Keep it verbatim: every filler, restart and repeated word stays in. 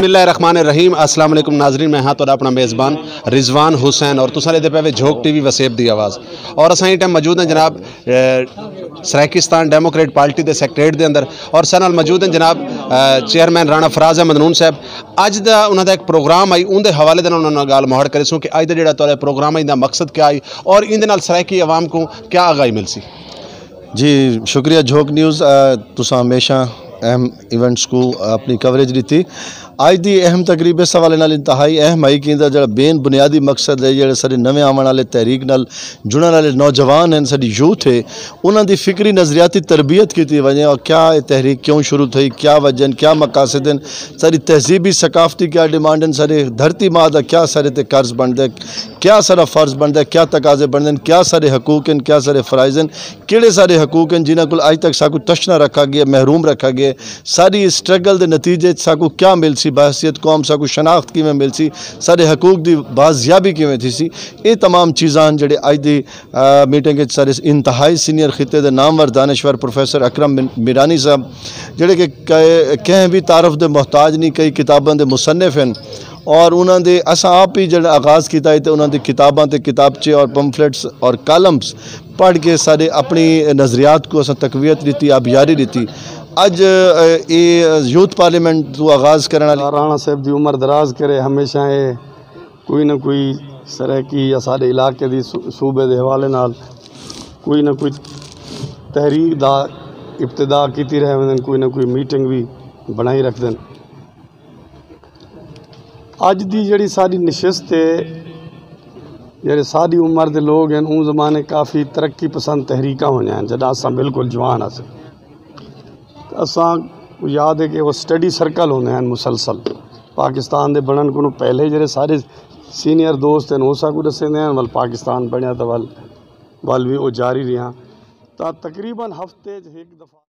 اللہ الرحمن الرحیم۔ السلام علیکم ناظرین، میں ہاں تہاݙا اپݨا میزبان رضوان حسین اور تساں ݙیہدے پئے وے جھوک ٹی وی وسیب دی آواز۔ اور اساں ایں ٹائم موجود ہیں جناب، اے، سرائیکستان ڈیموکریٹ پارٹی دے سیکریٹریٹ دے اندر، اور ساݙے نال موجود ہیں جناب، اے، چیئرمین رانا فراز احمد نون صاحب۔ اڄ دا انہاں دا ہک پروگرام آئی، اوندے حوالے دے نال انہاں نال ڳالھ مہاڑ کریسوں کہ اڄ دا جیڑھا تہاݙا پروگرام آئی، ایندا مقصد کیا آئی اور ایندے نال سرائیکی عوام کوں کیا آگاہی ملسی؟ جی، شکریہ جھوک نیوز۔ آ، تساں ہمیشہ اہم ایونٹس کوں اپݨی کوریج ݙتی۔ اڄ دی اہم تقریب اس حوالے نال انتہائی اہم ہئی کہ ایندا جیڑھا بین بنیادی مقصد ہے، جیڑھے ساݙے نویں آوݨ والے تحریک نال جڑݨ والے نوجوان ہن، ساݙی یوتھ ہے، انہاں دی فکری نظریاتی تربیت کیتی ونڄے اور کیا اے تحریک کیوں شروع تھئی، کیا وجہ ہن، کیا مقاصد ہن، ساݙی تہذیبی ثقافتی کیا ڈیمانڈ ہن، ساݙے دھرتی ماء دا کیا ساݙے تے قرض بݨدا ہے، کیا ساݙا فرض بݨدا ہے، کیا تقاضے بݨدے ہن، کیا ساݙے حقوق ہن، کیا ساݙے فرائض ہن، کیڑھے ساݙے حقوق ہن جنہاں کول اڄ تک ساکوں تشنا رکھا ڳیا، محروم رکھا ڳیا، ساݙی اس سٹرگل دے نتیجے اچ ساکوں کیا ملسی، بحیثیت قوم ساکوں شناخت کیویں ملسی، ساݙے حقوق دی بازیابی کیویں تھیسی۔ اے تمام چیزاں ہن جیڑھے اڄ دی، آ، میٹنگ اچ ساݙے انتہائی سینئر خطے دے نامور دانشور پروفیسر اکرم بن میرانی صاحب، جیڑھے کہ کئے-، کہیں وی تعارف دے محتاج نہیں، کئی کتاباں دے مصنف ہن اور انہاں دے اساں آپ ہی جیڑھا آغاز کیتا ہے تے انہاں دی کتاباں تے کتابچے اور پمفلٹس اور کالمز پڑھ کے ساݙے اپݨی نظریات کوں اساں تقویت ݙتی، آبیاری ݙتی۔ اڄ، اے، اے یوتھ پارلیمنٹ توں آغاز کرݨ والی رانا صاحب دی عمر دراز کرے، ہمیشہ اے کوئی نہ کوئی سرائیکی یا ساݙے علاقے دی صو-، صوبے دے حوالے نال کوئی نہ کوئی تحریک دا ابتدا کیتی رہ ویندن، کوئی نہ کوئی میٹنگ وی بݨائی رکھدن۔ اڄ دی جیڑھی ساݙی نشست ہے، جیڑھے ساݙی عمر دے لوگ ہن، اوں زمانے کافی ترقی پسند تحریکاں ہوندیاں ہن، جݙاں اساں بالکل جوان ہاسے۔ اساں کوں یاد ہے کہ وہ سٹڈی سرکل ہوندے ہن مسلسل۔ پاکستان دے بݨݨ کنوں پہلے جیڑھے سارے سینئر دوست ہن، او ساکوں ݙسیندے ہن، ول پاکستان بݨیا تاں ول، ول وی او جاری رہیا۔ تاں تقریباً ہفتے اچ ہک دفعہ